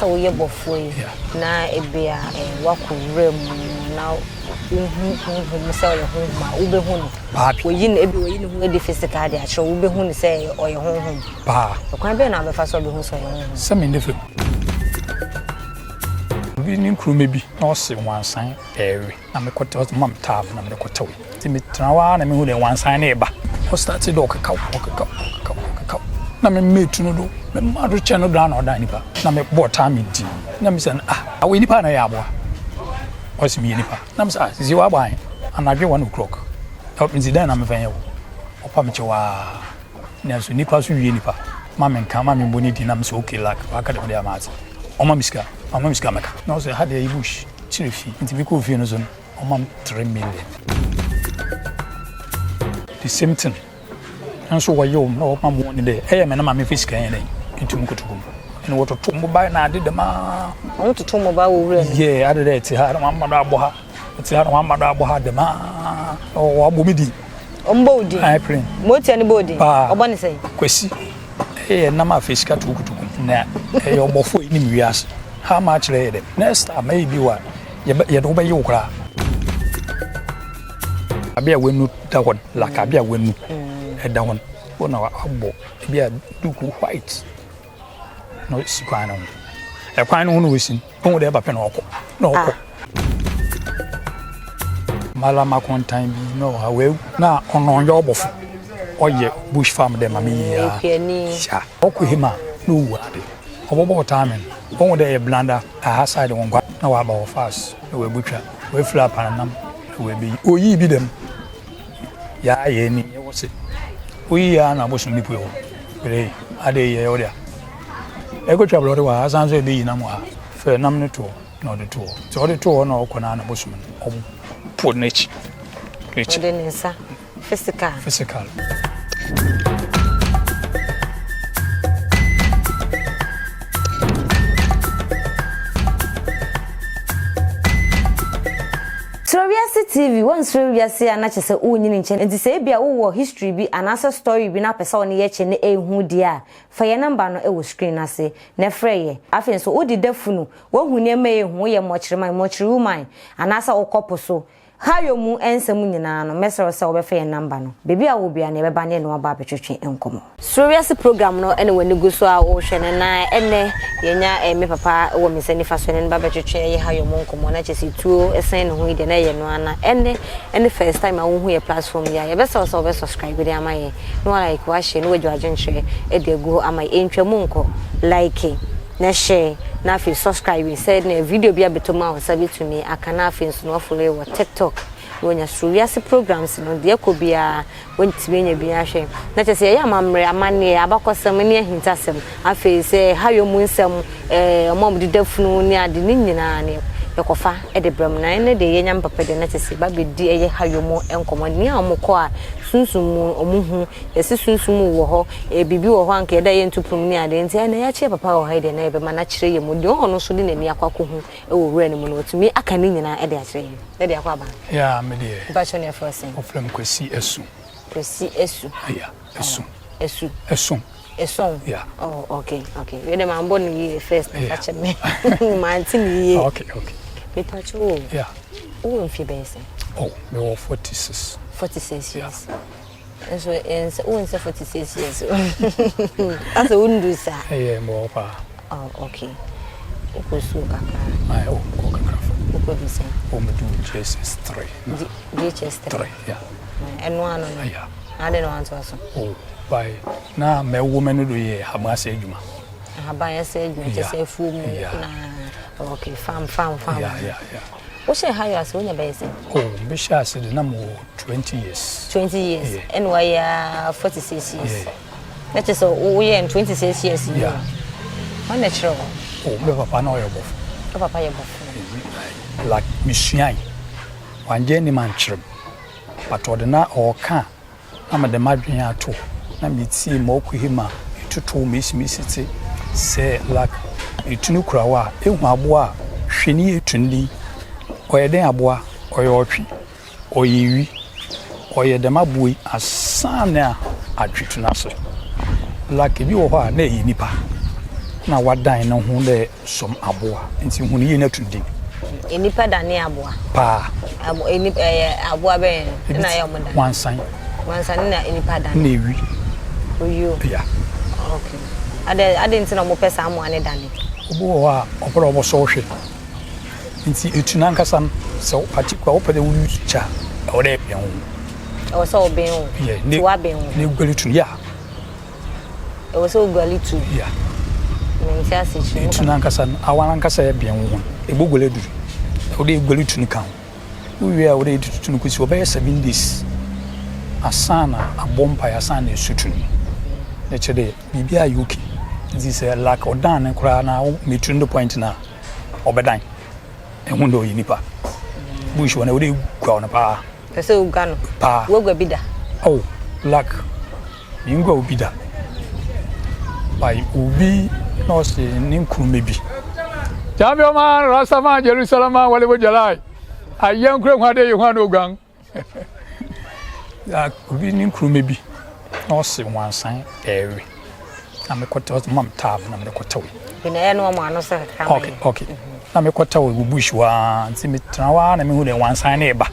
sɛ woyɛ bɔfoɔ yi na ebia woakɔ wura mu na wohu honhom sɛ ɔyɛ honhom a, wobɛhu no. Wɔyi no ebi wɔyi ne ho adi physical de akyerɛ wo, wobɛhu no sɛ ɔyɛ honhom. Paa. Ɛkwan bɛn na wobɛfa so a wobɛhu sɛ ɔyɛ honhom? Sɛ me ne fam. Obi ne nkuruma bi na ɔse wansan ɛɛwe na mekɔtɛ ɔse ma me tab na mede kɔtɛwe. Nti metena hɔ ara na mehu dɛ wansan no reba. Ɔstartee dɛ ɔkekaw, ɔkekaw, ɔkekaw, ɔkekaw. Na me mate no do, mema do kyɛn no do ara na ɔdan nipa. Na mebɔɔ taa me dzinn. Na mebisa no, ah, awɔ nyimpa anaa eyɛ abowa? Ɔse meyɛ nipa. Na mese, ah, sisi wɔabɔ ahe? Anadwe one o'clock. Ntsi dɛn na memfa nyɛ wo? Ɔpa me kyɛw ara. Nanso nipa so wie nipa. Ma menka, ma membɔ ne din na mese okay like, waka dɛm de a matse. Ɔma me sika, ɔma me sika mɛka. Na ɔse ha deɛ ɛyɛ bush, kyerɛ fie. Ntsi mekɔɔ fie no so no, Ɔma me 3 million. The same thing nso wɔyɛ wɔn na wɔma mo ne dɛ ɛyɛ me na maame fi sika yɛn dɛ nti mu kotoku mu ɛna wɔtoto mobile na ade dɛm aa. Wɔn toto mobile wɔ wura no. Yɛ ade dɛ ɛte ha na wɔn ama do abɔ ha ɛte ha na wɔn ama do abɔ ha dɛm aa wɔabɔ mi din. Wɔn bɔ wo din. Ayi plane. Motia ne bɔ wo din. Paa. Ɔbɔ ne sɛn. Kwasi ɛyɛ nam afei sika to kotoku mu na ɛyɛ ɔbɔfo yi nim wiase how much kyerɛ yɛ dɛ next time ɛyɛ bi wa. Yɛde wo bɛye wo koraa. Abe a w'anu da hɔ no, like abe a w'anu ɛda hɔ no, wo na wabɔ ebi a duku white na ɔsi kwan no ho. Ɛkwan no ho na ɔsi no, wohu dɛ ɛba pɛ na ɔkɔ, na ɔkɔ. Mallam akontan bi na ɔwɔ ha, wawu na ɔno ɔnyɛ ɔbɔfo, ɔyɛ bush farm dɛ ma me yie ara. Yeah, ɔkɔ hema na owu ade. Ɔbɔbɔ ɔtaa me no, wohu dɛ ɛyɛ blanda. Aha side hɔ nkwa na ɔaba hɔ fast na oebotwa, oefir apaanam na oebeyi. Oyii bi dɛm, yɛayɛ emi yɛwɔ se oyii ara na abosom bi pue hɔ. Berɛ yi, ade yi yɛyɛ wo dea. Ekotwa borɔde wɔ ha, asan so ebeyi nam wɔ ha. Fɛ nam no to hɔ na ɔde to hɔ. Ntsi ɔde too hɔ na ɔkɔ no ara na bosom no ɔpo n'ekyir. Ɔde ne nsa. Physical. Physical. Suro Wiase TV, Woansuro wiase a na kyerɛ sɛ wonyini nkyɛ nti sɛ ebia wowɔ history bi anaasɛ story bi na wopɛ sɛ wo ne yɛ kyɛ na ɛhu deɛ a, fa yɛn number no wɔ screen no ase na frɛ yɛ. Afei nso wode da funu, woahu nneɛma a ɛhu, woyɛ mmɔkyerɛman, mmɔkyere woman, anaasɛ wokɔ po so, Hayo mu nsɛm nyinaa no, mɛsrɛ wo sɛ wobɛfa yɛn namba no. Baabi a wowɔ biara no, yɛbɛba ne yɛne wo aba abɛtwetwe nkɔmmɔ. Suro Wiase program no na w'ani gu so a worehwɛ no, na ɛnnɛ yɛanya me papa wɔ me nsa nifa so, yɛne no ba bɛtwetwe ɛyɛ Hayo mu nkɔmmɔ, na kyerɛ sɛ tuo sɛn ne ho yi deɛ na ɛyɛ no ara, na ɛnnɛ ne first time a wohu yɛn platform yi a, yɛbɛsrɛ wo sɛ wobɛ subscribe de ama yɛn, na wa like, wa share, na wagya w'adwenkyerɛ de agu hɔ ama yɛn. Ɛntwa mu nkɔ, like. Na share na afei subscribe sɛ na video bi abɛtɔ mu a wo nsa bɛtumi aka na afei nso na wafollow yɛ wɔ TikTok na wanya soro wiase programs no deɛ ɛkɔ biara wɔntumi anya bi ahwɛ na kyerɛ sɛ yɛyɛ amammerɛ amanneɛ abakɔsɛm ne ahintasɛm afei sɛ hayɔ mu nsɛm ɛɛ ɔmo a wɔdeda funu ne ade ne nyinaa ne yɛkɔfa de brɛ mu na ɛnɛ deɛ yɛnya mpapa deɛ na kyerɛ sɛ ba bɛdi ɛyɛ hayɔ mu nkɔmmɔ nea wɔn kɔ a sunsum mu wɔn hu Yɛse sunsum wɔ hɔ, eh, biribi wɔ hɔ a anka yɛda yɛnto pono mu ne adeɛ, nti ɛnɛ yɛakyɛ papa wɔ ha yi deɛ na yɛbɛma no akyerɛ yɛn mu deɛ ɔno nso de n'ani akɔ akɔhu wɔ wura no mu no, watumi aka ne nyinaa de akyerɛ yɛn. Daddy akɔ aba? Yeah, me deɛ. Mpakyɛ ne yɛfrɛ wo sɛn? Wɔfrɛ me Kwasi Asu. Kwasi Asu. Yeah, Asu. Oh, Asu. Asu. Eson. Yeah. Oh, okay, okay. Wei de ma mbɔ no yie first, yeah. Fakyɛ me. Mante ne yie. Okay, okay. Mepakyɛ wo. Yeah. Wowɔ mfie bɛyɛ sɛn? Oh, mewɔ 46. 46 years. Yeah. Nso nsɛ wo nsɛ 46 years asɛ wo ndu saa. Ɛyɛ mbɔ hɔ paa. Oh okay. Wokɔ sukuu kakra. Ayi oh mekɔ kakra fo. Wokɔ du sɛn? Oh me du JSS 3. G JHS 3. 3 yeah. Ɛno ano no. Yeah. Na ade na wantoa so. Oh by na mɛwo mɛ no do yɛ ahaban ase adwuma. Ahaban ase adwuma kyɛ sɛ afuo mu na okay farm farm farm. Yeah yeah yeah. Wohyɛ ha yɛ ase wonya bɛyɛ sɛn? Oh mehyɛ ase de na mewɔ 20 years. 20 years ɛna wayɛ 46 years. Na kyerɛ sɛ woyɛ no 26 years yi. Yeah. Wɔn na kyerɛ wo? Oh me papa na ɔyɛ bɔfo. Wo papa yɛ bɔfo. Like mesuae. Wangye anim ankyerɛ me. But ɔde na ɔɔka a na mede m'adwene ato hɔ na metie ma ɔkɔ he ma etutu mesi mesi te sɛ like etunu kura wo a ehu aboa a hwɛ ni etu no din ɔyɛ dɛn aboa ɔyɛ ɔtwe ɔyɛ ewi ɔyɛ dɛm aboa yi ansa na atwe tu no ase like ebi wɔ hɔ a na ɛyɛ nipa. Na wadan ne ho dɛ som aboa nti hu no yie na to din. Nnipa dane aboa. Paa. Abo ɛni ɛyɛ aboa bɛn no na ɛyɛ ɔmo dane. Wansan. Wansan na nnipa dane. Na ewi. Owio. Yeah. Okay. Adɛ adɛn nti na ɔmo pɛ saa mmoa no dane? Obi wɔ hɔ a ɔpɛ dɛ ɔbɔsɔ wo hwɛ nti etu n'ankasa no sɛ wo particular wopɛ dɛ wo use kyɛ a ɛwɔ dɛ ɛbɛn wo. Ɛwɔ sɛ ɔbɛn wo. Yeah. Nti wabɛn wo. Na eguare tu no yeah. Ɛwɔ sɛ oguare tu. Yeah. Mente ase kyerɛ mu. Etu n'ankasa no, awa n'ankasa yɛ bɛn wo ho no, eboguare aduru. Ɛwɔ dɛ eguare tu no ka ho. Wowie a, ɛwɔ dɛ etutu no kosi hɔ bɛyɛ 7 days ansa na abɔ mpae ansa na esu tu no. Na kyerɛ dɛ biribiara ayɛ okay. Nti sɛ like ɔdan no koraa na wo metu no point no a, ɔbɛdan. Ehu dɛ ɔyɛ nipa. Bush wɔ no, ɛwɔ dɛ egua no paa. Pɛ sɛ ogua no. Paa. Wagua bi da. Oh, like mengua obi da. By obi na ɔse ne nkuruma bi. Champion man, Rastaman, Jerusalem man, wale wo jalai. Ayɛ nkura hu ade yi hu ano oguan. Obi ne nkuruma bi na ɔse wansan ɛwe. Na mekɔtɛ ɔse mam tab na mede kɔtɛwe. Bi na ɛyɛ no ɔmo ano sɛ kakra ma Okay, okay. Na mekɔtɛwe wɔ bush hɔ ara nti metena hɔ ara na mehu dɛ wansan ne ba.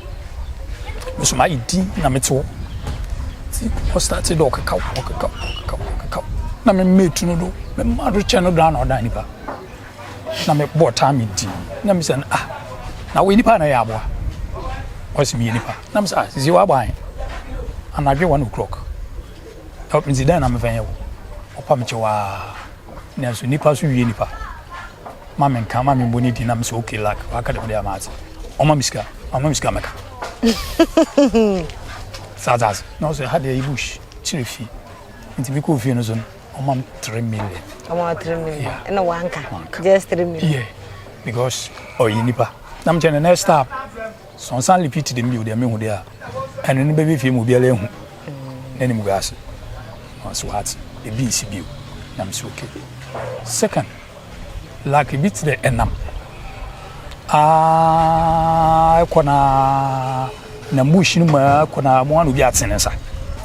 Me so mayɛ din na mete hɔ. Nti ɔstarte dɛ ɔkekaw, ɔkekaw, ɔkekaw, ɔkekaw. Na me mate no do, me ma do kyɛ no do ara na ɔdan nipa. Na mebɔɔ taa me din. Na mesa no, ah, na woyɛ nipa na ɛyɛ aboa? Ɔse meyɛ nipa. Na mesa, ah, sisi wabɔ ahe? Anadwo 1 o'clock. Nti dɛn na mefa yɛ wo? Ɔpa me kyɛw aa. Nanso nipa so wie nipa. Ma me nka, ma me mbɔ ne din na mesɛ okay like, waka dɛm deɛ ama ate. Ɔma me sika, ɔma me sika mɛka. Saa dze ase. Na ɔsɛ ha deɛ yi bush, kyerɛ fie. Nti me kɔɔ fie no so no, ɔma me 3 million. Ɔma 3 million. Yeah. Ɛna wanka. Wanka. Just 3 million. Yeah, because ɔyɛ nipa. Na mekyɛ no next time, sɛ ɔnsan repeat dɛm bio deɛ mehu deɛ a, ɛno no bɛbɛ fie ma obiara ehu. N'anim gu ase. Na ɔsɛ what? Ebi nsi bio. Na mesɛ okay. Second, like ebi te dɛ ɛnam. Aa ɛkɔ na na bush no mu a ɛkɔ na mo ano obi atene ne nsa.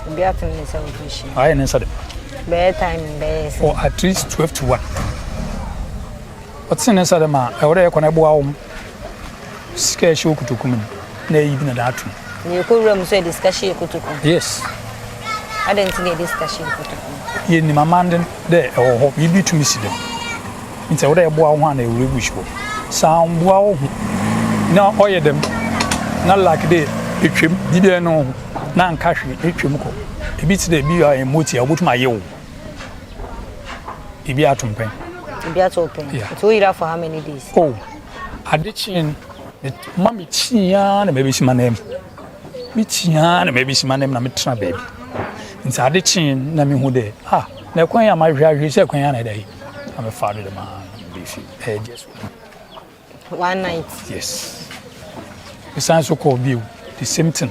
Obi atene ne nsa wɔ bush mu. Ayɛ ne nsa dɛ. Bɛyɛ time bɛyɛ sɛ. For at least 12 to 1. Ɔtene ne nsa dɛ ma ɛwɔ dɛ ɛkɔ na ɛboa wɔn. Sika a ɛhyɛ wo kotoku mu no, na ɛyi bi na de ato mu. Na yɛkɔ wura mu nso yɛde sika hyɛ yɛ kotoku mu. Yes. Adɛn nti na yɛde sika hyɛ yɛ kotoku mu? Yɛnim amanden dɛ ɛwɔ hɔ, biribi tumi si dɛm. Nti ɛwɔ dɛ ɛboa wo ho a na ɛwura bush hɔ. Sɛ amboa wo ho na ɔyɛ dɛm na like dɛ etwam, biribiara ne wo ho na anka hwee etwam kɔ. Ebi tse dɛ bi a ɛmmɔ ti a wobotum ayew wo. Ebi ato mpɛn. Ebi ato pɛn. Yeah. Nti woyera for how many days? Oh, ade kyee no, ma mekyii ara na mabɛsi m'anan mu. Mekyii ara na mabɛsi m'anan mu na metena baabi. Nti ade kyee no na mehu dɛ, ah, na ɛkwan a mahwehwɛ ahwehwɛ sɛ kwan a na ɛda yi. Na mefaa do dɛm ara na mebɛɛ fie. Ɛyɛ just one night. Yes. Mesan so kɔɔ bio, the same thing.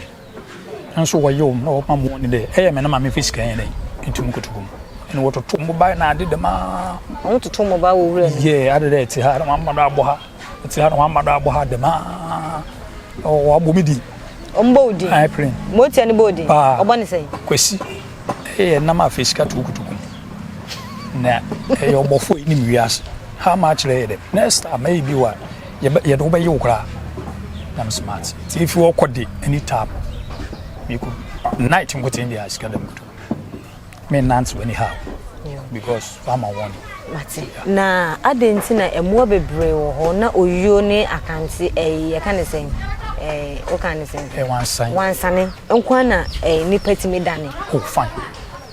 Nso wɔyɛ wɔn na wɔma mo ne dɛ, ɛyɛ me na ma mefa sika yɛn dɛ, ntum kotoku mu. Ɛna wɔtoto mo ba na ade dɛm ara. Wɔn toto mo ba wɔ wura mu. Yeah, ade dɛ ɛte ha na wɔn ama do abɔ ha, ɛte ha na wɔn ama do abɔ ha dɛm ara. Wɔabɔ me din. Wɔn bɔ wo din. Ayi pere. Motia ne bɔ wo din. Paa. Ɔbɔ ne sɛn. Kwasi, ɛyɛ nam afei sika to kotoku mu. Na ɛyɛ ɔbɔfo a ɛnim wiase. How much kyerɛ yɛ dɛ. Next time ɛyɛ bi wa yɛde wo bɛyɛ wo koraa. Na me smart. Nti efi hɔ kɔ de any tap. Mekɔ night nkoten deɛ sika dɛm kotoku. Me nante anyhow because wama wɔn. Mate. Na adɛn nti na mmoa bebree wɔ hɔ na oyuo ne akante ɛyi yɛka ne sɛn ɛɛ woka ne sɛn? Ɛ wansan. Wansane nko na ɛɛ nipa tumi dane. Oh fine.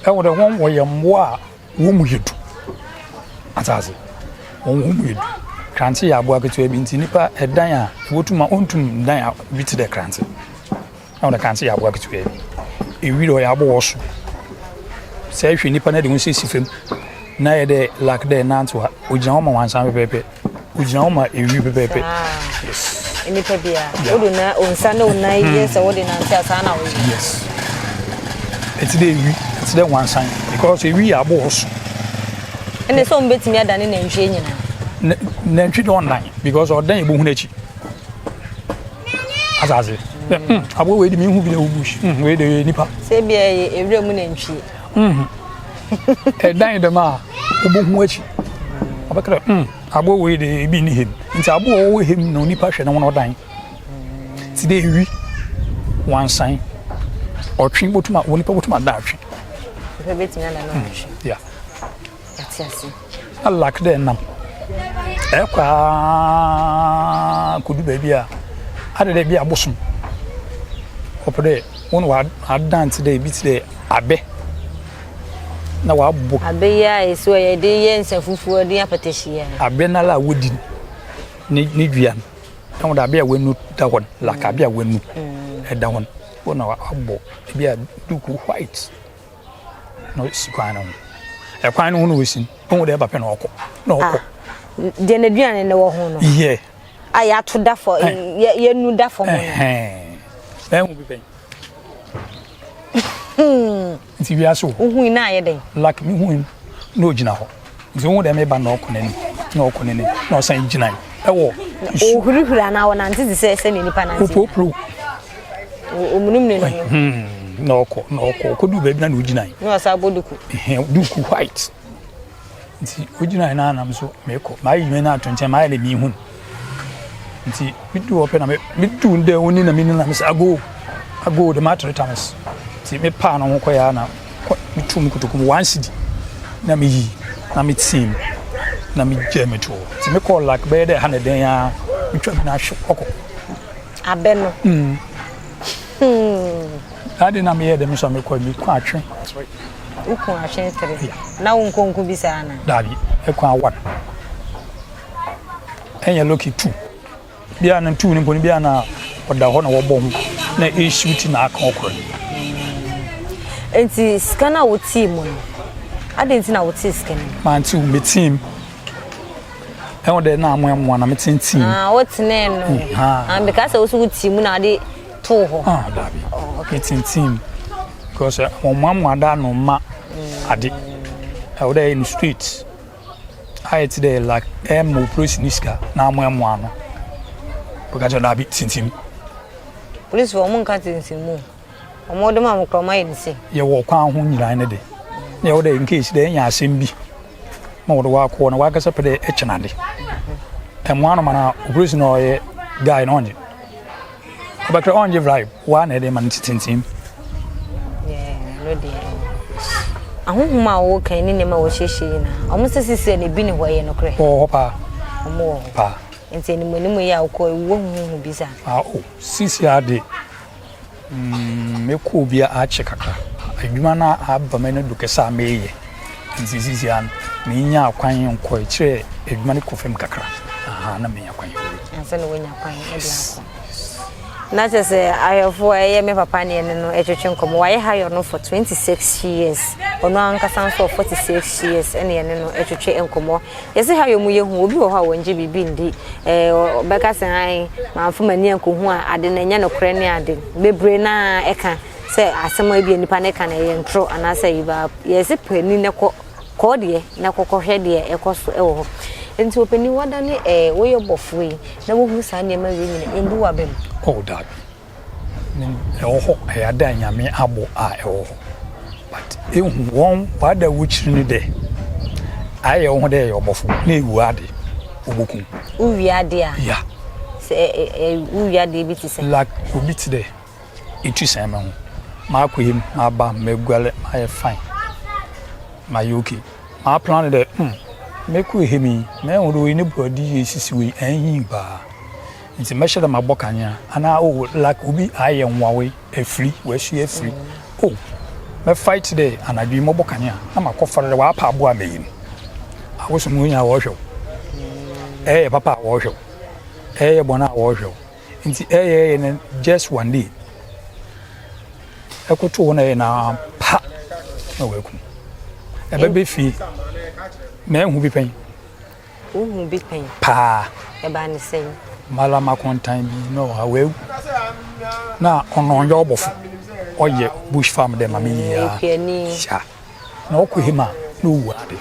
Ɛwɔ dɛ wɔn wɔyɛ mmoa a wɔn mu yɛ du. Asase wɔn mu yɛ du. Krante yɛ aboa ketewa bi nti nipa ɛdan a wɔtum a ɔntum dan a bi te dɛ krante. Na wɔde krante yɛ aboa ketewa bi. Ewi de ɔyɛ aboɔ so. Sɛ ehwɛ nipa na de ho sisi fam na yɛ dɛ like dɛ nantew a ogyina hɔ ma wansan pɛpɛɛpɛ. Ogyina hɔ ma ewi pɛpɛɛpɛ. Yes. Nipa bia wode na onsa ne onan yɛ sɛ wode nante a saa na woyɛ. Yes. Ɛte dɛ ewi, ɛte dɛ wansan because ewi yɛ aboɔ so. Ɛne sɛ wɔn bɛtumi adane nantwie nyinaa. Nantwi de ɔnnan because ɔdan ebohu n'akyi. Asase. Aboa wei de mi hu bi na ɛwɔ bush. Wei de yɛ nipa. Sɛ ebi ɛyɛ ewura mu nantwie. Ɛdan dɛm a wobɛhu akyi. Ɔbɛka dɛ, Hmm, abowa wei de, bi nni ha mu. Ntsi abowa a ɔwɔ ha mu na onipa hwɛ no ho na ɔdan. Tse dɛ ewi, wansan, ɔtwe botum a, onipa botum ada atwe. Nipa betumi ada no atwe. Yeah. Yɛate ase. Na lak dɛ nam. Ɛkɔ ara kodu baabi a, adɛ dɛ bi abosom. Ɔpɛ dɛ wɔn wɔadan tse dɛ bi tse dɛ abɛ na wɔabɔ. Abɛ yi a esi hɔ yɛde yɛ nsa fufuo de apɛtɛhyi a. Abɛ no ara a wodi ne ne dua no. Na wɔde abɛ a wɔanu da hɔ no, lak abɛ a wɔanu ɛda hɔ no, wɔn na wɔabɔ ebi a duku white. Na ɔsi kwan no ho. Ɛkwan no ho na ɔsi no, ɔhu dɛ ɛba pɛ na ɔkɔ. Na ɔkɔ. Ah, deɛ n'aduane no wɔ ho no. Yɛ. A yɛato da fɔ, yɛnu da fam no. Ɛhu bi pɛn. Nti wiase o. Wohui na ayɛ dɛn? Like me hui na ogyina hɔ. Nti wohu dɛ meba na ɔkɔ n'anim, na ɔkɔ n'anim, na ɔsan gyinae ɛwɔ nsu. Ohurihuri anaa ɔnante te sɛ sɛnea nipa nante. Opooporow. Omunumunu ne ho. Na ɔkɔ, na ɔkɔ, ɔkɔduu baabi na na ogyinae. Na ɔsan bɔ duku. Duku white. Nti ogyinae na anam so mekɔ. Mayɛ dwuma no ato nkyɛn, mayɛ dɛ mehu no. Nti meduu hɔ pɛ na meduu dɛ oni na meni na mesɛ ago, ago dɛm atere times. Nti mepaa no ho kɔeɛ a na metuu me kotoku mu one cedi na meyii na meteam na megyaa mu too hɔ. Nti mekɔɔ like bɛyɛ dɛ ha na dɛn ara metwa bi na ahwe ɔkɔ. Abɛ no. Mm. Hmm. That day na meyɛ dɛm nso a mekɔ mekɔ atwe. Wokɔ atwe tere. Yeah. Na wo nko nko bi saa na. Dabi, ɛkɔ awa. Ɛnyɛ lucky two. Bia no two no mpo no bia na ɔda hɔ na wɔbɔ ho na ɛhyiw ti na aka ɔkora. Nti sika no a wotii mu no, adɛn nti na wotee sika no mu? Mante wo, metii mu. Ɛho dɛ na amoamoa na metentii mu. Ah, wotenee no. Mm, ah. Ah, because sɛ wo so wotii mu na ade too hɔ. Ah, dabi. Oh, okay. Metentii mu. Because eh, wɔmoamoa da no ma mm. ade. Ɛwɔ dɛ ɛyɛ no straight. Ayɛ te dɛ like ɛma opolisi ne sika na amoamoa no. Bɛka kyerɛ dabi tintim. Polisi wɔn nka tintim mu. Wɔn de ma mo kora wɔn ayɛ ne se. Yɛwɔ kwan ho nyinaa ne de. Na ɛwɔ dɛ in case dɛ ɛnya asɛm bi. Na wɔde wakɔ na wakasa pɛ dɛ ɛkyɛn ade. Ɛmoa no ma na opolisi na ɔyɛ guy na ɔngye. Ɔbɛkra ɔngye bribe waa na ɛde ma no tintim. Yeah, no deɛ. Ahohom a wɔwɔ kan ne nneɛma a wɔhyehyɛ nyinaa. Wɔn sɛ sisi a na ebi ne hɔ ɛyɛ nokorɛ. Wɔwɔ hɔ paa. Wɔn wɔ hɔ. Paa. Nti animu animu yi a wokɔ ewuo huhuhu bi saa. Ah oh sisi ade. Mm, mekɔ obi a akyɛ kakra. Adwuma no aba m'ani do kɛse a meyɛ. Nti sisi a menya kwan nkɔ akyirɛ adwuma no kɔ fam kakra. Aha, na menya kwan. Ansa na woanya kwan de akɔ. Na kyerɛ sɛ ahwɛfoɔ a ɛyɛ me papa ne ɛne no ɛtwetwe nkɔmmɔ. Wayɛ hayɔ no for 26 years. Ɔno ankasa nso wɔ 46 years ɛne ɛne no ɛtwetwe nkɔmmɔ. Yɛse ha yɛ mu yɛ hu, obi wɔ hɔ a wɔngye biribi ndi, ɛɛ ɔbɛka sɛ ae, mamfa m'ani ankohu a ade no ɛnyɛ nokorɛ ne ade. Bebree no ara ɛka sɛ asɛm a ebia nipa no ka no ɛyɛ ntoro anaasɛ ayi ba yɛse panin na kɔ kɔɔ deɛ na kɔkɔhwɛ deɛ ɛkɔ so ɛwɔ hɔ. Nti ɔpanin wadane ɛɛ woyɛ bɔfoɔ yi na wohu saa nneɛma wei nyina ɛmbu w'aba mu? Oh daabi. Ɛwɔ hɔ ɛyɛ ade a Nyame abɔ a ɛwɔ hɔ but ehu wɔn w'ade a wokyiri ne dɛ ayɛ wo ho dɛ ɛyɛ ɔbɔfo na ewu ade oboku. Wowie ade a? Yeah. Sɛ ɛ ɛ wowie adeɛ bi te sɛ? Like obi te dɛ etu sɛn me ho makɔ yam maba maguare mayɛ fine mayɛ okay ma plan dɛ hmm mekɔ hem yi mɛhu dɛ oyi ne borɔde yi esisi hɔ yi ɛnhin paa. Ntsi mɛhyɛ dɛ mabɔ kanea anaa oh like obi ayɛ nwawe efiri oesua efiri oh mɛ fight dɛ anadwo yi mɔbɔ kanea na makɔ far dɛ ɔapa aboa a meyi no awosom hɔn nyina wɔhwɛ wo ɛyɛ papa a wɔhwɛ wo ɛyɛ bɔn a wɔhwɛ wo ntsi ɛyɛ ɛyɛ no just one day ɛkoto wo na ɛyɛ na pa na wɔakum ɛbɛbɛ fie na ɛhu bi pɛn. Wohuu bi pɛn? Paa. Ɛbaa ne sɛn? Mallam akontan bi na ɔwɔ ha, wawu. Na ɔno ɔnyɛ ɔbɔfo, ɔyɛ bush farm dɛ ma me yie ara. Okuani. Ya. Na ɔkɔ him a, na owu ade.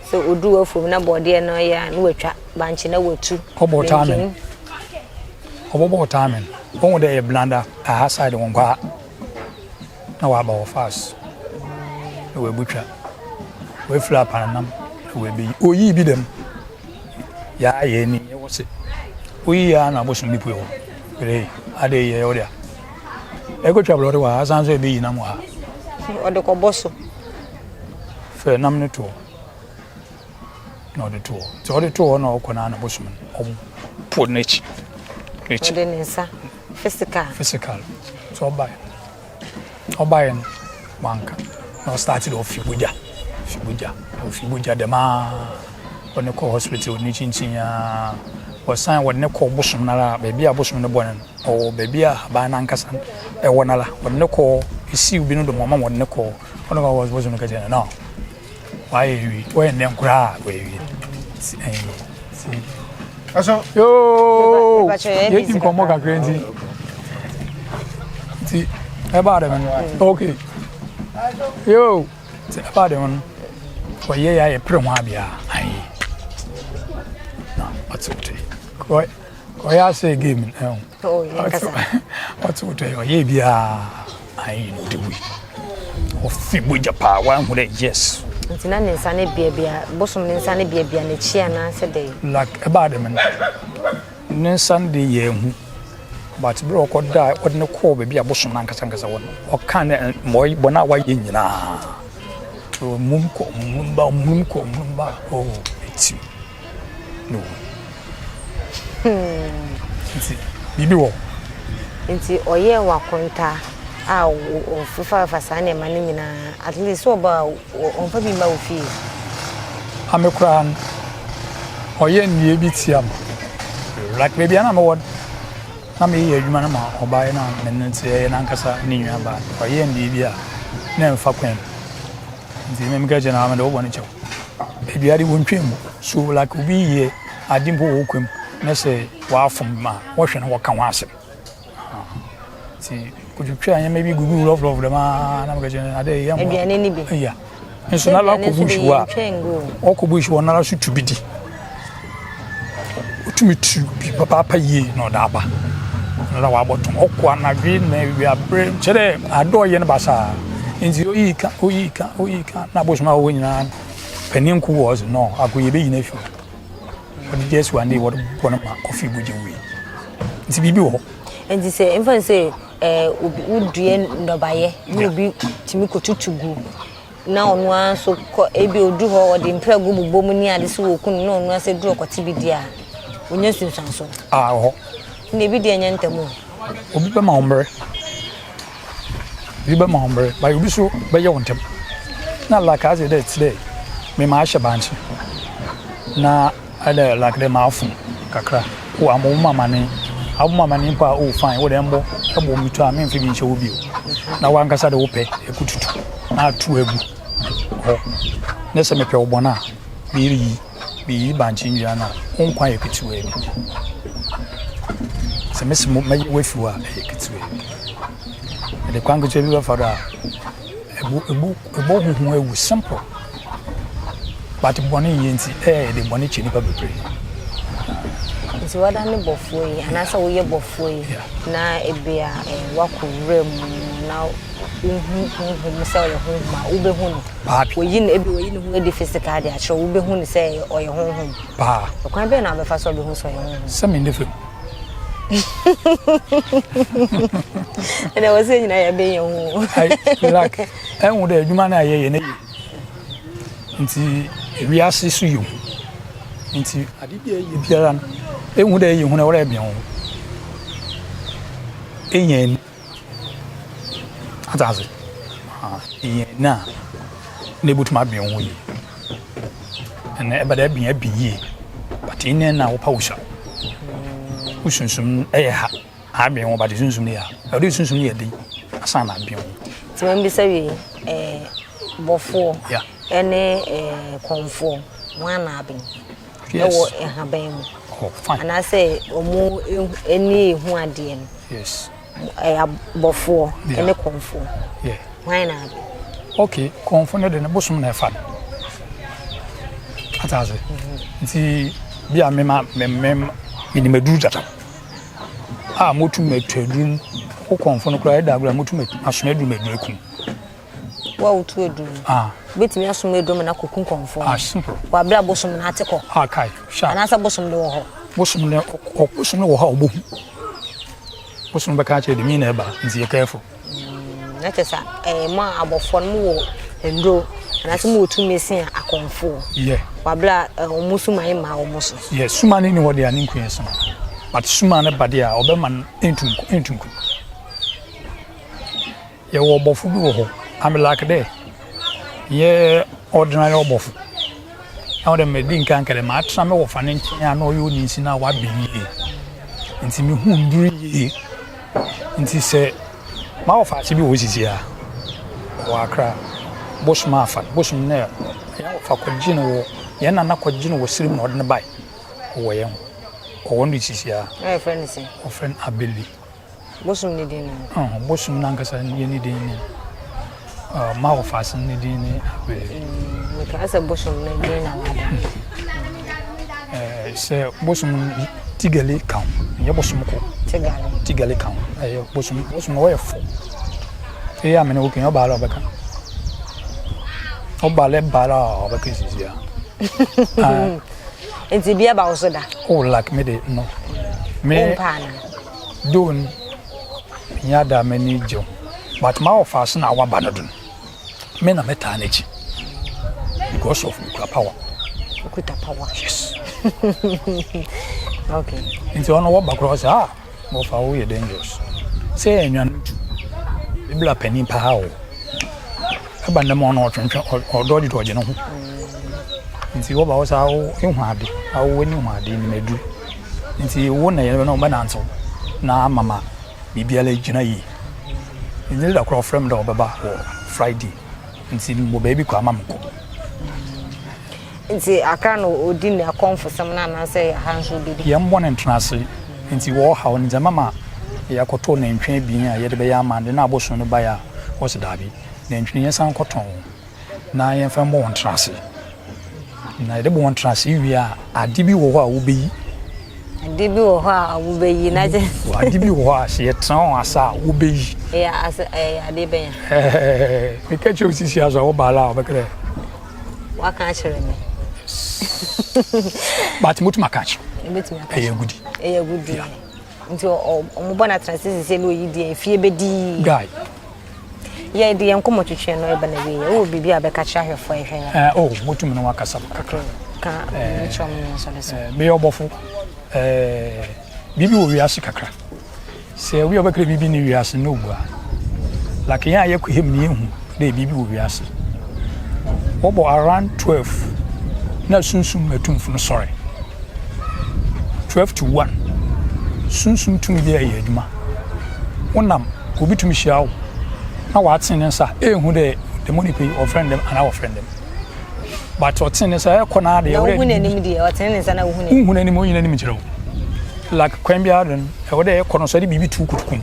Sɛ odu w'afuom na bɔɔdeɛ no yɛ a, na watwa bankye na watu. Ɔbɔ ɔtaamen. Ɔbɔbɔ ɔtaamen. Ɔhu dɛ ɛyɛ blanda, aha side wɔnkɔ ha. Na waba hɔ fast. Na wabutwa. Wafiri apananam. Na oebeyi. Oyii bi dɛm. Yɛayɛ ni yɛwɔ se. Oyii ara na abosom bi pue hɔ. Ee, ade yi yɛ wo dea. Ɛkɔtwa blɔde wɔ ha, asan nso ebeyi nam wɔ ha. Ɔde kɔbɔ so. Fɛ nam no to hɔ. Na ɔde to hɔ. Nti ɔde to hɔ na ɔkɔ na na bosom no ɔpo n'akyi. N'akyi. Ɔde ne nsa physical. Physical. Nti ɔbae. Ɔbaeɛ no wanka na ɔstarte dɛ ɔfi mogya fi mogya ɔfi mogya dɛm ara wɔde no kɔɔ hospital wɔde no kyinkyin ara wɔsan wɔde no kɔɔ bosom no ara baabi a bosom no bɔ no no ɔwɔ baabi a ahaban no ankasa ɛwɔ no ara wɔde no kɔɔ esiw bi no do ma ɔma wɔde no kɔɔ wɔde no kɔɔ bosom no ka kyerɛ no no Wayɛ awie. Wɔyɛ nnɛ koraa wɔawie. Ɛso yoo yɛdi nkɔmmɔ kakra nti nti ɛbaa dɛm no okay yoo nti ɛbaa dɛm no wɔyɛ yɛ ayɛ pere ho abea ayi na ɔte wote ɔyɛ asɛ game no ɛho ɔte wote ɔyɛ biara. Ayi no de wui. Ɔfi mogya paa wanhu dɛ yes. Nti na ne nsa no biabia bosom ne nsa no biabia n'akyi anaasɛ dɛn? Like ɛbaa dɛm no ne nsa no de yɛn hu but bere a ɔkɔ da ɔde no kɔɔ baabi a bosom no ankasa ankasa wɔ no ɔka ne mmɔe bɔne a wayɛ nyinaa ɔmum kɔ ɔmum ba ɔmum kɔ ɔmum ba oh eti. na owu. Nti biribi wɔ hɔ. Nti ɔyɛɛ wo akontaa a ɔfefafa saa nneɛma no nyinaa at least sɛ ɔba a ɔmfa bi mma wo fie. Ame koraa no ɔyɛ nneyɛɛ bi tia me like baabi a na mewɔ no na meyɛ adwuma no ma ɔbaeɛ no a me no nti ɛyɛ n'ankasa ne nuabaa ɔyɛ nneyɛɛ bi a na ɛmfa kwan mu. Nti me meka kyerɛ no mede wo bɔne kyɛ wo. Baabi ade wɔntwa mu. So like obi yɛ ade mpo wɔ wo kwam na sɛ wafom ma wɔhwɛ no wɔka ho asɛm. Nti kotwitwa nneɛma bi gugu rough rough dɛm ara na meka kyerɛ no ade yɛ mmoa. Aduane no bi. Yeah. Nso na la kɔ bush wɔ a ɔkɔ bush wɔ nara so tu bi di. Otumi tu bi papaapa yie na ɔde aba. Na wabɔtɔn. Ɔkɔ anadwo na awia bere kyerɛ dɛ ade ɔyɛ no basaa. Nti oyi ka oyi ka oyi ka na abosom a wɔwɔ nyinaa panin ko wɔ ɔse no ako yɛbɛyi no afi hɔ. Wɔde just one day wɔde bɔ no ma ɔfi bogya wui. Nti biribi wɔ hɔ. Nti sɛ mfa no sɛ ɛɛ obi wodua nnɔbaeɛ na obi tumi kɔtutu gu na ɔno ara nso kɔ ebi odu hɔ ɔde mprɛgo bobɔ mu ne ade sɛ wɔku no na ɔno ara sɛ duru ɔkɔte bi di a ɔnya nsunsuanso. Ah, wɔ hɔ. Na ebi deɛ ɛnyɛ ntɛm o. Obi bɛma wo mmerɛ. Obi bɛma wo mmerɛ, but obi nso bɛyɛ wo ntɛm. Na like adze dɛ tse dɛ me mahyɛ bankye na ayɛ dɛ like dɛ mafom kakra. Oh, ama wo amane, abɔ amane mpo a oh fine, wo dɛ mbɔ, ɛbɔ me tu a memfa bi nhyɛ wo bio. Na wankasa de wo pɛ ɛkɔtutu na ato agu hɔ. Na sɛ mepɛ wo bɔne a, mereyi, meyi bankye nnua no a, wo nkwa yɛ ketewaa bi. Sɛ mese mɛyi wo afi hɔ a, ɛyɛ ketewaa bi. Mede kwan ketewa bi bɛfa do a, ɛbo, ɛbo, ɛbɔ ho ho awu simple. But bɔne yɛ nti, ɛyɛ yɛde bɔne kyɛ nipa bebree. Nti wada ne bɔfoɔ yi anaasɛ woyɛ bɔfoɔ yi na ebia eh, wakɔ wura mu na wohu honhom sɛ ɔyɛ honhom a wobɛhu no. Wɔyi no ebi wɔyi ne ho adi physical de akyerɛ wobɛhu no sɛ ɔyɛ honhom. Paa. Ɔkwan bɛn na wobɛfa so wobɛhu sɛ ɔyɛ honhom? Sɛ mende fam. Ɛnna wɔ sɛ nyinaa yɛbɛn yɛn ho. Like ɛhu dɛ adwuma no a yɛyɛ no yɛ nti wiase so yɛ hu nti ade bi a ɛyɛ biara no ehu dɛ ɛyɛ hu na wɔrɛ bɛn ho enya ani ata ase enya ani a na ebotumi abɛn ho yie ɛnna ɛbɛdɛ ɛbɛn ɛbɛn yie but ɛnna na wɔpa wosua wo sunsum ɛyɛ ha. Adwen ho but sunsum no yɛ a ɛwɔ dɛ sunsum no yɛ den asan na adwen ho. Nti ma mbisa wie ɛɛ bɔfoɔ ɛne ɛɛ kɔnfoɔ wɔn na aben ɛwɔ nhaban mu oh, fine. Anaasɛ ɔmo ɛni ehu adeɛ no. Yes. Ɛyɛ bɔfoɔ ɛne kɔnfoɔ. Yeah. Wɔn na aben. Okay, kɔnfo no de ne bosom na ɛfa no. Ata ase. Nti bi a mema me me menim aduru dada. a motum etu edur no, wo kɔnfo no koraa eda agor a motum asoma edur ma edur eku no. Wo a wotu edur no? Ah. Wobɛtumi asom aduro ma no akɔku nkɔmfoɔ Ah, simple. Wɔ abere a bosom no ate kɔ. Ah, kai, sharp. Anaasɛ bosom no wɔ hɔ. Bosom no, bosom no wɔ hɔ a ɔbɛhu. Bosom no bɛka akyerɛ de mi na ɛba, nti yɛ careful. Na kyerɛ sɛ ɛɛ mo a abɔfoɔ no mowɔ nnuro anaasɛ mowɔ tumi sen akɔmfoɔ. Yeah. Wɔ abere a wɔn suman mmaa wɔn so. Yeah, suman no ni hɔ deɛ a ne nku yɛ soma. But suman no ba deɛ a ɔbɛma no ntum ntum ku. Yɛwɔ ɔbɔfo bi wɔ hɔ, I'm like dɛ yɛ ordinary ɔbɔfo. Na ɔdɛ medi nkan ka dɛ matena me wɔfa ne nkyɛn a na ɔyɛ oninsi na wabɛn yie. Nti mehu nduru yie. Nti sɛ m'awɔfa ase bi wɔ hɔ sisi a, ɔwɔ Accra, bosom afa no, bosom no yɛn wɔfa kɔgye no wɔ, yɛn nana kɔgye no wɔ serem na ɔde no bae. Ɔwɔ yɛn hɔ. Ɔwɔ no sisi a. Na yɛfrɛ no sɛn? Wɔfrɛ no Abeli. Bosom ne din no? Ɔhɔ, bosom no ankasa yɛ ne din ne uh, ma wɔfa ase ne din ne Abeli. Mekaa sɛ bosom no din na wabɔ. Eh, sɛ bosom Tigale ka ho, nyɛ bosom ko. Tigale. Tigale ka ho. Ɛyɛ bosom, bosom no wɔyɛ fo. Ɛyɛ amene wo kɛn ɔbaala ɔbɛka. Ɔbaala baala ɔbɛka sisi a. Nti bi aba wo so da? Oh, like me de no. Me. Wo mpa ana? Though nyɛ ada m'ani gye ho, but ma wɔfa ase na waba no do no. Me na mɛtaa n'akyi because of mekura power. Okuta power. Yes. Okay. Nti ɔno wɔba koraa sɛ ah wɔfa wo yɛ dangerous. Sɛ yɛ nnuanom tu. Ebla panin paa o. Ɛba nnɛm ɔno ɔtwentwɛn ɔdɔgye dɔgye ne ho. Nti wɔba wɔ sɛ awo ehu ade awo ani hu ade nim aduru. Nti wo na yɛn no bɛnantew na ama ma biribiara gyina yie. Nti da koraa ɔfrɛ me dɛ ɔbɛba wɔ Friday. Nti mewɔ baabi kɔ ama mekɔ. Nti Accra na odi ne akɔmfosɛm no anaasɛ ha nso obedi? Yɛn bɔ ne ntena ase nti wɔhaw no nti ɛma ma yɛakɔtɔ nantwi abien a yɛde bɛyɛ amande na abosom no baeɛ a wɔse daabi nantwi no yɛnsan nkɔtɔn na yɛmfa mmɔ wɔn ntena ase. Na yɛde bɔ wɔn ntena ase wie a ade bi wɔ hɔ a wobɛyi. Ade bi wɔ hɔ a wobɛyi na kyɛ. Ade bi wɔ hɔ a sɛ yɛtena wɔn ase a wobɛyi. Ɛyɛ ase ɛyɛ ade bɛn a? Meka kyerɛ wo sisi aso a wobaa la a wɔbɛka dɛ. Waka akyerɛ me. But motumi aka akyerɛ. Ebetumi aka. Ɛyɛ agudi. Ɛyɛ agudi. Nti ɔmo bɔ n'atena ase sisi na oyi deɛ efie bɛdi. Guy. Yɛ de yɛn nkɔmɔ twitwi no ɛba na wie yɛ wɔ biribi a bɛka kyerɛ ahwɛfoɔ ɛhwɛ yɛn. Ɛɛ oh motumi ne wakasa kakra. Ka biribi kyerɛ ɔmo yɛn nso de so. Meyɛ ɔbɔfo. Ɛɛ biribi wɔ wiase kakra. Sɛ obi a ɔbɛkra biribi ne wiase no obua. Like yɛn a yɛkɔ hem ne yɛhu dɛ biribi wɔ wiase. Wɔbɔ around 12 na sunsum atumfo no sɔre. 12 to 1 sunsum tumi bi ɛyɛ adwuma. Wonam obi tumi hyia wo na watene ne nsa ehu dɛ dɛm nipa yi ɔfrɛ no dɛm anaa wɔfrɛ no dɛm. But ɔtene ne nsa ɛkɔ na adeɛ. Na wohu n'anim deɛ ɔtene ne nsa na wohu n'anim. Wohu n'anim ɔnyi n'anim kyerɛ wo. Like kwan biara do no ɛwɔ dɛ ɛkɔ no so ɛde biribi tu kutukum.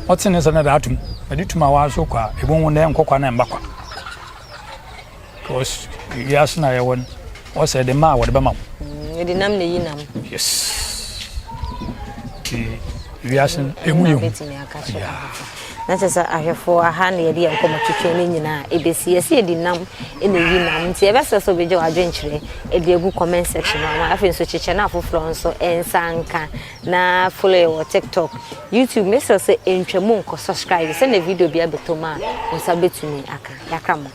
Ɔtene ne nsa na ɛde atum. Ɛde tum a waso kɔ a ebohu dɛ nkɔ kwa na ɛmba kwa. Because wiase na yɛwɔ no ɔsɛ ɛde ma a wɔde bɛma wo. Yɛde nam na eyi nam. Yes. Nti wiase no emu yɛ hu. Yeah. Na kyerɛ sɛ ahwɛfoɔ aha na yɛde yɛn nkɔmmɔ twetwe no nyinaa ɛbɛsi. Yɛsɛ yɛde nam na ɛyi nam nti yɛbɛsrɛ sɛ wobɛgya w'adwenkyerɛ de agu comment section no ama. Afei nso kyekyɛ na afoforɔ nso nsa nka na follow yɛ wɔ TikTok, YouTube. Mesrɛ sɛ ntwa mu nkɔ subscribe sɛnea video bi abɛtɔ mu a wo nsa bɛtumi aka. Yɛakra mo.